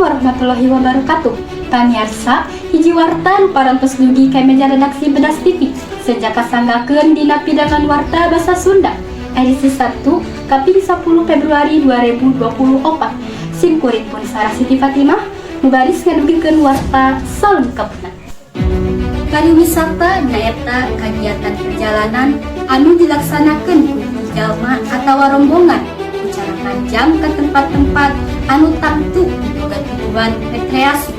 Assalamualaikum warahmatullahi wabarakatuh. Pamiarsa, hiji warta nu parantos dugi ka meja redaksi Bedas TV. Seja kasanggakeun dina pidangan warta basa Sunda edisi Sabtu kaping 10 Februari 2024. Sim kuring pun Sarah Siti Fatimah nu baris ngadugikeun warta salengkapna. Pariwisata nyaeta kagiatan perjalanan anu dilaksanakeun ku hiji jalma atawa rombongan ku cara panjang ke tempat-tempat anu tangtu boga tujuan rekreasi.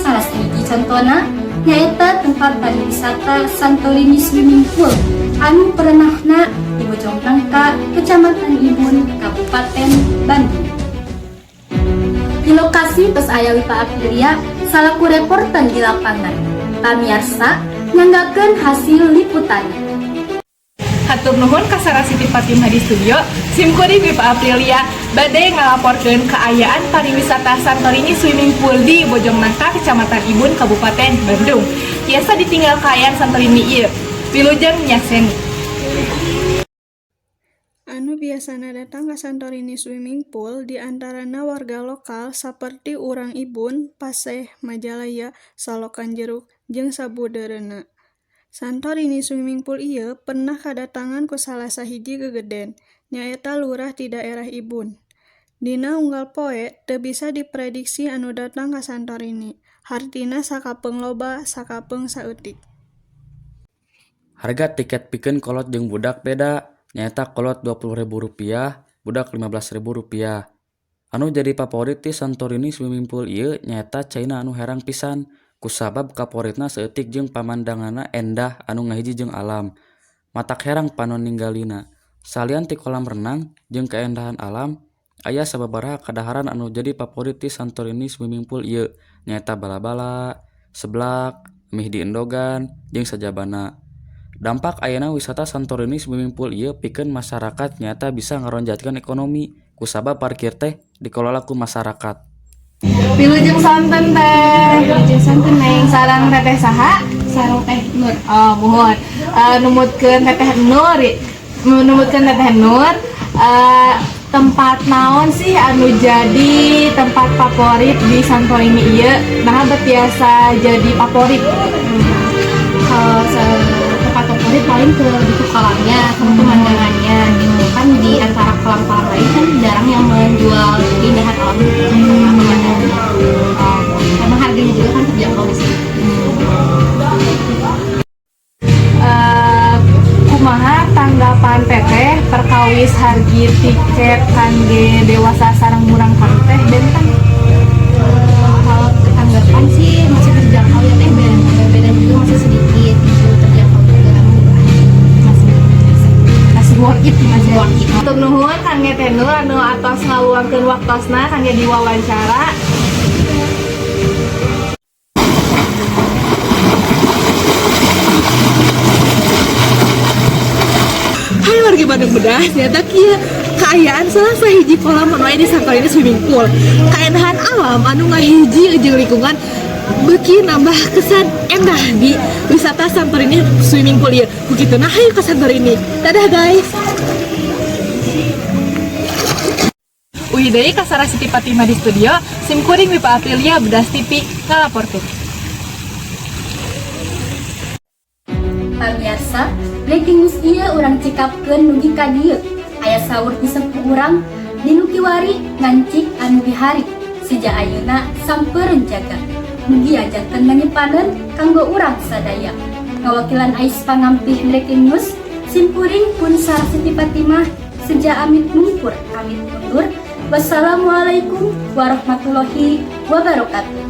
Salah sahiji contona nyaeta tempat pariwisata Santorini Swimming Pool anu perenahna di Bojong Nangka, Kecamatan Ibun, Kabupaten Bandung. Di lokasi tos aya Wipa Aprilia salaku reporter di lapangan. Pamiarsa, nyanggakeun hasil liputan. Hatur nuhun ka Sarah Siti Fatimah di studio. Sim kuring Wipa Aprilia bade ngalaporkeun kaayaan pariwisata Santorini Swimming Pool di Bojong Nangka, Kecamatan Ibun, Kabupaten Bandung. Tiasa ditinggal kaayaan Santorini ieu. Wilujeng nyakseni. Anu biasana datang ka Santorini Swimming Pool di antarana warga lokal saperti urang Ibun, Paseh, Majalaya, Salokanjeruk, jeung sabudeureunna. Santorini Swimming Pool ieu pernah kadatangan ku salah sahiji gegeden, nyaeta lurah ti daerah Ibun. Dina unggal poe teu bisa diprediksi anu datang ka Santorini, hartina sakapeung loba sakapeung saeutik. Harga tiket pikeun kolot jeung budak beda, nyaeta kolot Rp20.000, budak Rp15.000. Anu jadi paporit ti Santorini Swimming Pool ieu nyaeta caina anu herang pisan, kusabab kaporitna saeutik jeung pamandanganna endah anu ngahiji jeung alam. Matak herang panon ninggalina. Salian ti kolam renang jeung kaendahan alam, aya sababaraha kadaharan anu jadi paporit ti Santorini Swimming Pool ieu, nyaeta bala-bala, seblak, mie diendogan, jeung sajabana. Dampak ayana wisata Santorini Swimming Pool ieu pikeun masyarakat nyaeta bisa ngaronjatkeun ekonomi kusabab parkir teh dikelola ku masyarakat. Wilujeng sonten, Teh. Wilujeng sonten, Neng. Sareng Teteh saha? Sareng Teh Nur. Oh, muhun. Numutkeun Teteh Nur, numutkeun Teteh Nur, tempat naon sih anu jadi tempat favorit di Santorini ieu? Nah, bet biasa jadi favorit. Kalau tempat favorit paling ke lebih ke kolamnya sama pemandangannya gitu kan. Di antara kolam-kolam lain kan jarang yang menjual keindahan alam gitu, pemandangannya. Emang harganya juga kan terjangkau di sini. Kumaha tanggapan Teteh perkawis hargi tiket kangge dewasa sareng murangkalih teh benten? Kalau tanggapan sih masih terjangkau ya, Teh, beda beda juga masih sedikit gitu, terjangkau juga, murah masih. Masih worth it. Masih worth it. Hatur nuhun kangge Teh Nur anu atos ngaluangkeun waktosna kangge diwawancara. Hai warga Bandung Bedas, ternyata kieu kaayaan salah sahiji kolam anu aya di Santorini Swimming Pool. Kaendahan alam anu ngahiji jeung lingkungan beuki nambah kesan endah di wisata Santorini Swimming Pool ieu. Begitu nah, hayu ke Santorini. Dadah, guys. Uih deui ka Sarah Siti Fatimah di studio, sim kuring Wipa Aprilia, Bedas TV ngalaporkeun. Pamiarsa, breaking news ieu urang cekapkeun dugi ka dieu. Aya saur ti sepuh urang, dinu kiwari ngancik anu bihari. Seja ayeuna sampeureun jaga. Mugia janten manyepaneun kanggo urang sadaya. Ngawakilan Ais pangampih breaking news, simkuring pun Sarah Siti Fatimah seja amit mungkur amit mundur. Wassalamualaikum warahmatullahi wabarakatuh.